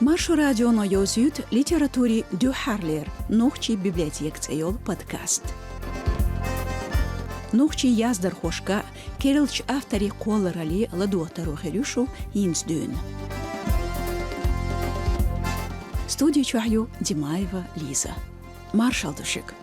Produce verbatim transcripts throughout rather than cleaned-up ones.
Маршо радионо йовзуьйту литературин дуьххьарлера «Нохчийн библиотека» цӀе йолу подкаст. Нохчийн яздархошка, керлачу авторийн кхолларалле ладогӀа таро хир ю шу хӀинца дуьйна. Студи чохь ю Димаева Лиза. Маршалла ду шуьга.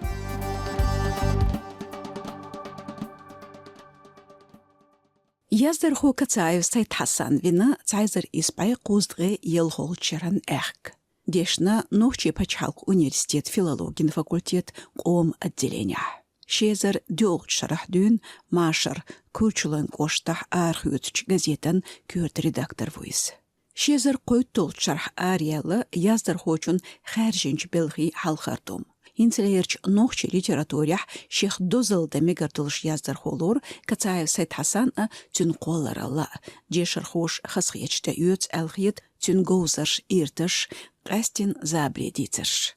Яздархо Кацаев Сайд-Хьасан вина цхьа эзар исс бӀе кхузткъе ялхолгӀачу шеран аьхка. Дешна Нохчийн пачхьалкхан университетан филологин факультетан къоман отделенехь. Ши эзар доьалгӀачу шарахь дуьйна машар Курчалойн кӀоштахь арахоьцучу газетан коьрта редактор ву иза. Ши эзар кхойтталгӀачу шарахь араяьлла яздархочун хаьржинчу белхийн хьалхара том. ХӀинцалерчу нохчийн литературехь шех дозалла дан мегар долуш яздархо лору Кацаев Сайд-Хьасан а, цуьнан кхолларалла а. Дешархоша хазахеташ тӀеоьцу аьлла хета цуьнан говзарш, ирташ, къаьсттина забаре дийцарш.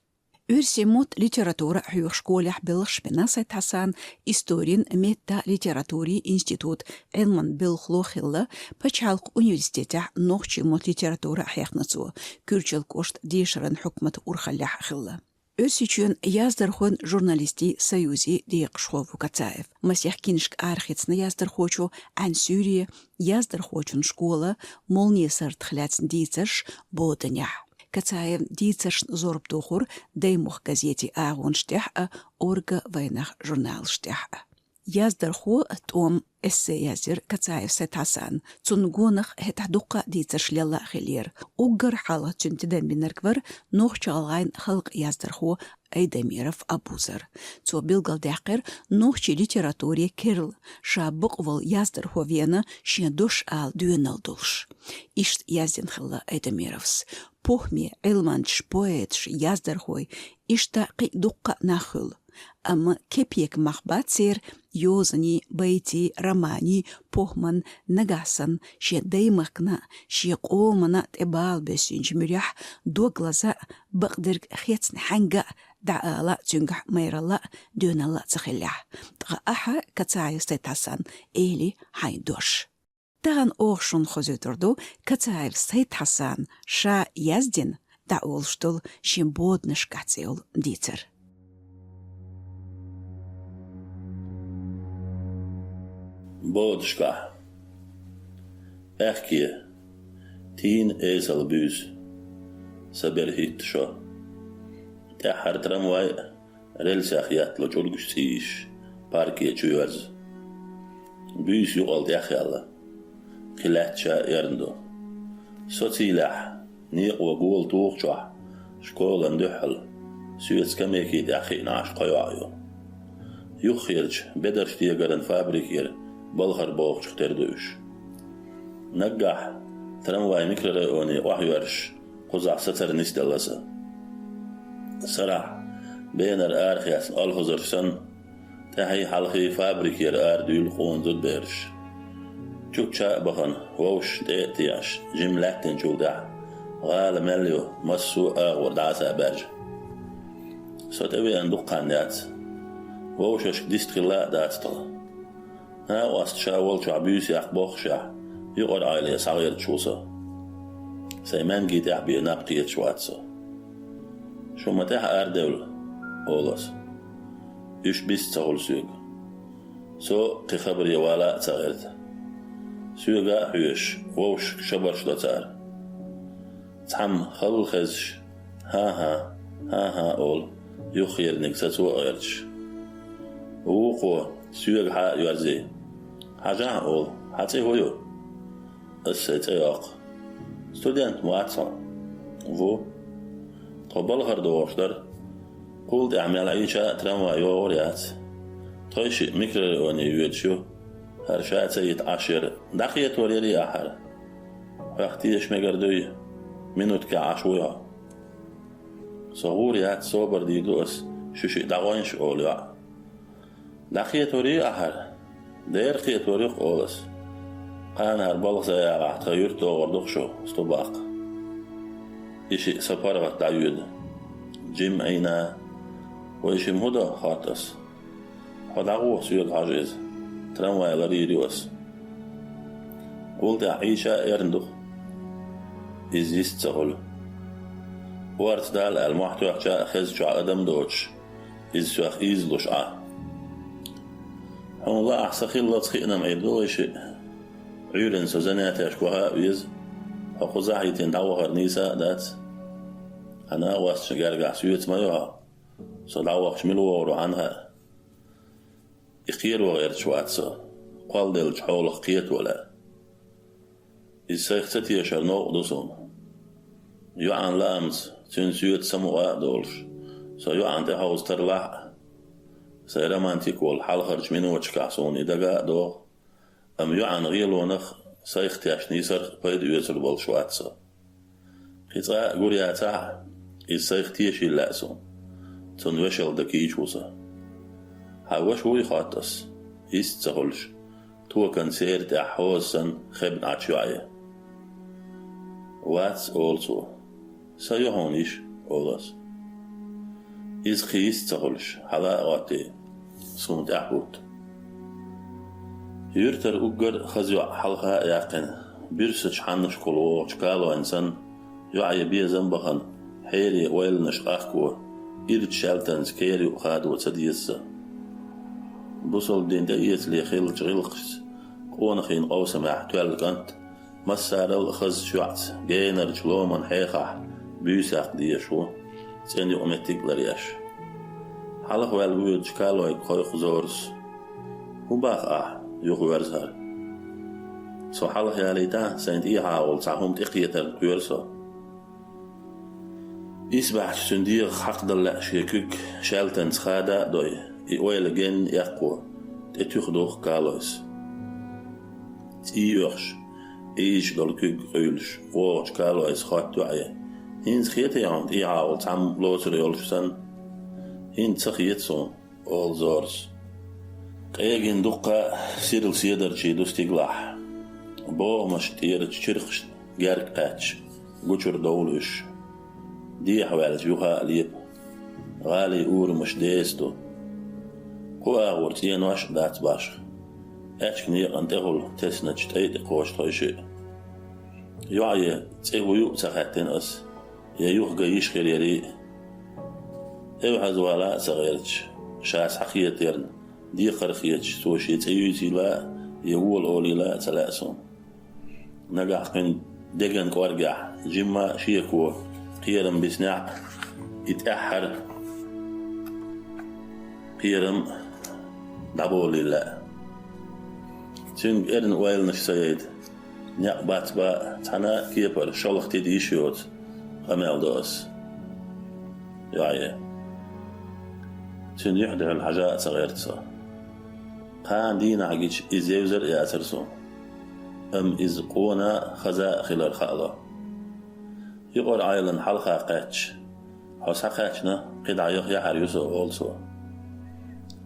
Оьрсийн мотт, литература хьоьху школехь белхаш бина Сайд-Хьасан, историн, меттан, литературин институтан Ӏилманан белхало хилла, пачхьалкхан университетехь нохчийн мотт, литература хьехна цо, Курчалойн кӀоштан дешаран хьукматан урхаллехь хилла. Оьрсийчоьнан яздархойн, журналистийн союзан декъашхо ву Кацаев. Масех киншка арахецна яздархочо Ӏаьнан суьйре, яздархочун школа, молнесартах лаьцна дийцарш боданехь. Кацаевн дийцаршна зорба тухура «Даймохк» газетан агӀонаш тӀехь а, «Орга», «Вайнах» журналаш тӀехь а. Яздархо тӀом, эссе яздира Кацаев Сайд-Хьасана. Цунна гонах хӀетахь дуккха а дийцарш лелла а хиллера. Уггар хьалха цуьнан тидам бинарг вара нохч-гӀалгӀайн халкъан яздархо Айдамиров Абузар. Цо билгалдаьккхира нохчийн литературин керла, ша бакъволу яздархо вена шен дош ала доьналла долуш. Иштта яздина хилла Айдамировс: похӀме, Ӏилманчаш, поэташ, яздархой, иштта кхин а дуккха а нах хуьлу. Амма кепекан мах бац церан йозанийн, байтийн, романийн, похӀман, нагахь санна шен даймахкана а, шен къомана а тӀе бала боьссинчу муьрехь дог лаза а, бакъдерг хецна хьаьнга а дӀаала а, цуьнгахь майралла а, доьналла а ца хиллехь. Ткъа ахьа, Кацаев Сайд-Хьасан, эли хьайн дош. Тахана оха шуна хозуьйтур ду Кацаев Сайд-Хьасана ша яздина, дӀаолуш долу шен «Боданашкахь» цӀе йолу дийцар. Боданашкахь. Аьхке. Тийна эсала буьйса. Сан бер хӀитта шо. ТӀаьххьара трамвай а, рельсех еттало чӀургаш цӀийш, парке чу йоьрзу. Буьйса юкъал тӀехъяьлла. Кхин лаьтташ а эрна ду. Со цийлехь, некъо гола тухучохь, школан дуьххьал, соьца скамейки тӀехь хиъна Ӏаш кхо йоӀ ю. Юххерчу бедарш дегаран фабрикера балхара бохучух тера ду уьш. Наггахь трамвай микрорайоне охьайоьрзуш, кхузахь сацар нисделла сан. Сарахь бенара арахецна олхазарш санна, тӀаьхьий-хьалхий фабрикера арадуьйлу къона зудабераш. Чукча а бахана, вовшашна тӀе а теӀаш, жимма лаьттинчул тӀаьхьа, гӀала мел ю, массо а агӀор дӀаса а баьржа. Со тӀевеана дукха хан яц. Вовшашка дист хилла а дац тхан. Накъост ша волчохь буьйса яккха боххушехь, юкъара Ӏаьле схьагӀерташ ву со. Сайн маьнги тӀехь бен наб кхеташ вац со. Шу ма тӀаьхьа арадевлла, олу ас. Уьш бист ца хуьлу соьга. Со кхин хабаре вала а ца гӀерта. Соьга а хьоьжуш, вовшашка шабарш до цара. Цхьамма халла хезаш: «ХӀан-хӀа, хӀан-хӀа», — олу, юххерниг сацо а гӀерташ. Вукхо, соьга хьа а йоьрзий: «Хьажахь, — олу, — хьан цӀе хӀун ю?» Ас сайн цӀе йоккху. «Студент ма вац хьо?» «Ву». «Тхо балхара догӀуш дара. Кхул тӀаьхьа мел Ӏийча а трамвай йогӀур яц. Тхойшиъ микрорайоне йоьдуш ю. ХӀара ша ца йита Ӏаш яра. ДӀакхетор ярий ахьа хӀара? Хьох теша мегар дуй? Минуткехь Ӏаш вуй хьо». Со гӀур яц, собар дийр ду ас, шу шиъ дӀагӀойша, олу йоӀ. «ДӀакхетор юй ахьа хӀара?» «Дера кхетор ю-кх», — олу ас. «Кхана хӀара балха сан ягӀахь, тхан юьртда догӀур ду-кх шу, сту баккха». И шиъ сан паргӀат дӀайоьду. Жимма Ӏийна. «Вай шимма хӀун до?» — хотту ас. «Хьо дӀагӀо, соьга хьажа иза. Трамвай ларйийр ю ас». Кхул тӀаьхьа Ӏийча а эрна ду-кх. Иза йист ца хуьлу. Орца дала аьлла мохь тоьхча а, хезачохь адам доцуш, иза соьх ийзалуш Ӏа. Хьуна лаахь, сан хиллалц хиъна-м Ӏийр ду вай шиъ. Ӏуьйранна со занятешка ваха а веза, хьо кхузахь йитина дӀавахар нийса а дац. Хьан накъосташна гергахь соьца ма ю хьо. Со дӀавахча мила вогӀур ву хьан хаьа. И кхеро гӀерташ вац со, кхолладеллачу хьолах кхето лаьа. Иза сайх ца тешар новкъа ду суна. ЙоӀан лаамца, цуьнан соьца самукъа а долуш, со йоӀана тӀехьовза тарлахь а. Сайн романтик волу хьалхарчу миноташкахь суна и дага а догӀу, амма йоӀан гӀелонах сайх тешна йисарх пайда оьцур болуш вац со. Кхин цкъа а гур яцахь а, иза сайх тешийла лаьа суна. Цунна вешал дан кийча ву со. Хьан ваша вуй, хотту ас, йист ца хуьлуш, токан сера тӀехь хьоза санна хебна Ӏачу йоӀе. Вац, олу цо. Сан ю хьуна йиша, олу ас. Иза кхин йист ца хуьлуш, хьала а гӀоттий, суна тӀаьхьа хӀутту. Юьртара уггар а хаза йоӀ хьалха а яьккхина, буьрсачу хьаннашкахула вогӀучу калойн санна, йоӀе безам а бахана, хьере ойланаш къахко, ирча шаьлтанца кера юкъа хадо ца деза сан. Бусалба дин тӀеэцале хиллачу гӀиллакхашца, къонахийн къовсамехь тоьлла кӀант, массарал а хазачу йоӀца генарчу ломан хьехахь, буьйса яккха дезаш ву, цӀена юкъаметтиг а ларъеш. Хьалха ваьлла воьдучу калойга кхойкху Зорас. ХӀун боху ахь, юха воьрзахьара? Со хьалха ялийтахь, сайн тӀехьагӀа волу цхьа хӀума тӀекхетарна кхоьру со. Исбаьхьчу цуьнан дегӀах хьакхадала лаьа шен куьг, шаьлтанца хада а дой, и ойла генна эккхо, тӀе туьха духу калойс. ЦӀий оьхуш, Ӏийзаш долу куьг къуьйлуш, вогӀучу калойс хотту йоӀе: «ХӀинца хетий хьуна тӀехьагӀа волу цхьамма лоцур йолуш санна?» «ХӀинца ца хета суна», — олу Зорас. Къегина дуккха а сирла седарчий ду стигалахь. БогӀамашна тӀерачу чиркхашна герга кхаьчча, гучура довла уьш. Дехьаваьлча юха а лепа. ГӀалин урамаш деса ду. Кху агӀор цӀенош а дац башха. Аьчка некъан тӀехула тесначу тӀай тӀе кхочу тхойшиъ. ЙоӀе цӀе хӀун ю а ца хаьттина ас, я юха ган йиш хир ярий а. Эвхьазвала а ца гӀерташ, ша схьакхетарна, декхар а хеташ, цо шен цӀе юьйцийла а, я вола олийла а ца лаьа суна. Нагахь кхуьнан деган кӀоргехь жимма а шеко кхерам биснехь а, и тӀаьххьара кхерам дӀаболийла лаьа. Цуьнга эрна ойланаш ца яйта, некъ бац баа, цхьана а кепара шалха тида йиш йоцу, къамел до ас. ЙоӀе. Цуьнан юьхь дуьхьал хьажа а ца гӀерта со. Кхана дийнахь гича иза евзар а яцара суна. Амма иза къона а, хаза а хилар хаало. Юкъара Ӏайланна хьалха кхаьчча, хьо схьакхаьчна, кхидӀа яха яхьар ю со, олу цо.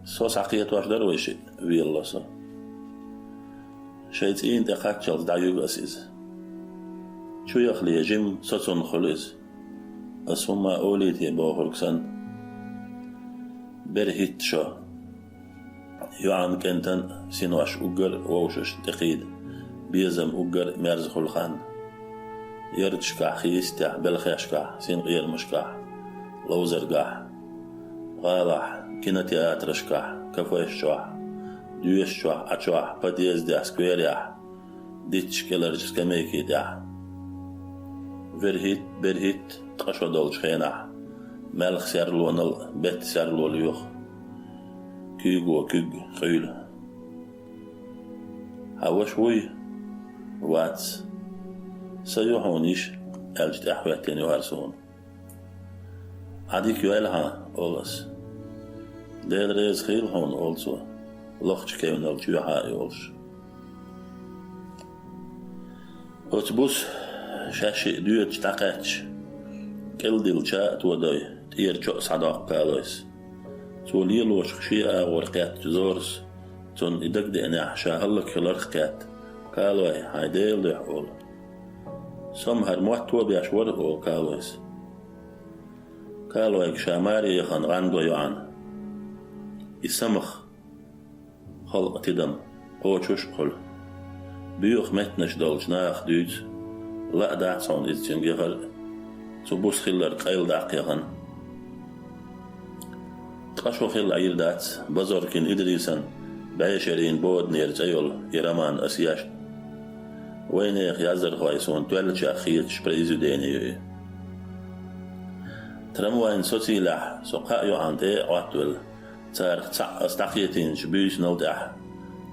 Со схьакхетош дара вай шиъ, велало со. Шайн цӀийнан тӀе кхаччалц дӀаюьгу ас иза. Чу яхале жима со цунна хуьлу иза. Ас хӀумма а олий те бохург санна. Бер хӀитта шо. ЙоӀан кӀентан синош уггар а вовшашна тӀекхийда, безам уггар а мерза хуьлу хан. Ярташкахь, хи йистехь, белхешкахь, синкъерамашкахь, ловзаргахь, гӀалахь, кинотеатрашкахь, кафеш чохь, доьшучохь, Ӏачохь, подъездехь, скверехь, дитташ кӀеларчу скамейки тӀехь. Вер хӀитта, бер хӀитта ткъа шо долчу хенахь, маьлхан серлонал а, беттан серло лоьху. Куьйго куьг къуьйлу. Хьан ваша вуй? Вац. Сан ю хьуна йиша, аьлча тӀаьхьахӀоьттина ю хӀара суна. Ӏа дика йойла хьан, олу ас. Дела реза хуьлда хьуна, олу цо, лохачу кевнал чоьхьа а йолуш. Оцу буса шаьшшиъ доьдуш дӀакхаьчча, кӀелдилла ча а тодой, тӀера чо а схьадоккху калойс. Цо лелошах шен агӀор кхеттачу Зорас, цунна и дагадеанехь, ша хӀаллакьхиларх а кхетта: «Калой, хьайн Делан дуьхьа», — олу. «Со-м хӀара мотто а беш вара», — олу калойс. Калойга ша маре яхана гӀан го йоӀана. И самах халкъан тидам кхочуш а хуьлу. Боьха меттанаш долчу нахах дуьйцу, лаа дац хьуна иза цуьнга яхар а. Цу буса хилларг къайладаккха яхана. Ткъа шо хилла Ӏийр дац Базоркин Идрисан «БӀешерийн боданера» цӀе йолу и роман ас ешна. Вайнехан яздархой суна тоьллачех хеташ произведени ю и. Трамвайн социйлехь со кхаа йоӀана тӀе а Ӏоттавелла, царах цхьаъ ас дӀакхетийначу буьйсанал тӀехь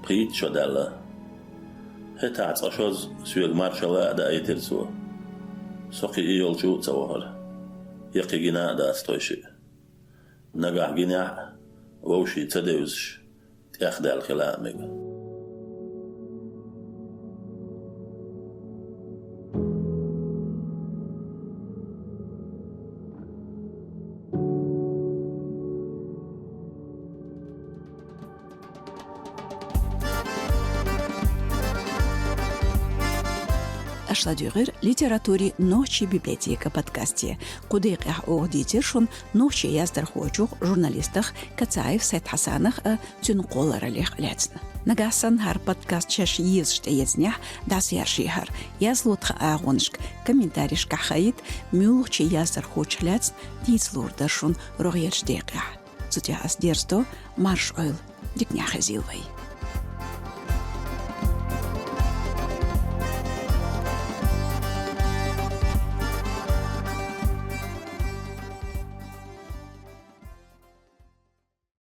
пхийтта шо даьлла. ХӀетахь цкъа шозза соьга маршалла а даийтира цо. Со кхин и йолчу а ца вахара. Я кхин гина а дац тхойшиъ. Нагахь гинехь а, вовшийн ца девзаш, тӀехдаьлла хила а мега. Аша ладуьйгӀира литературин «Нохчийн библиотека» подкасте. Кху декъехь оха дийцира шуна нохчийн яздархочух, журналистах Кацаев Сайд-Хьасанах а, цуьнан кхоллараллех а лаьцна. Нагахь санна хӀара подкаст шаьш езаш тӀеэцнехь, дӀасаяржийхьара, язло тхан агӀонашка, комментарийшкахь хаийта, муьлххачу яздархочух лаьцна дийца луур дара шуна рогӀерчу декъехь. Цу тӀехь ас дерзадо, марша Ӏойла, диканехь хезийла вай.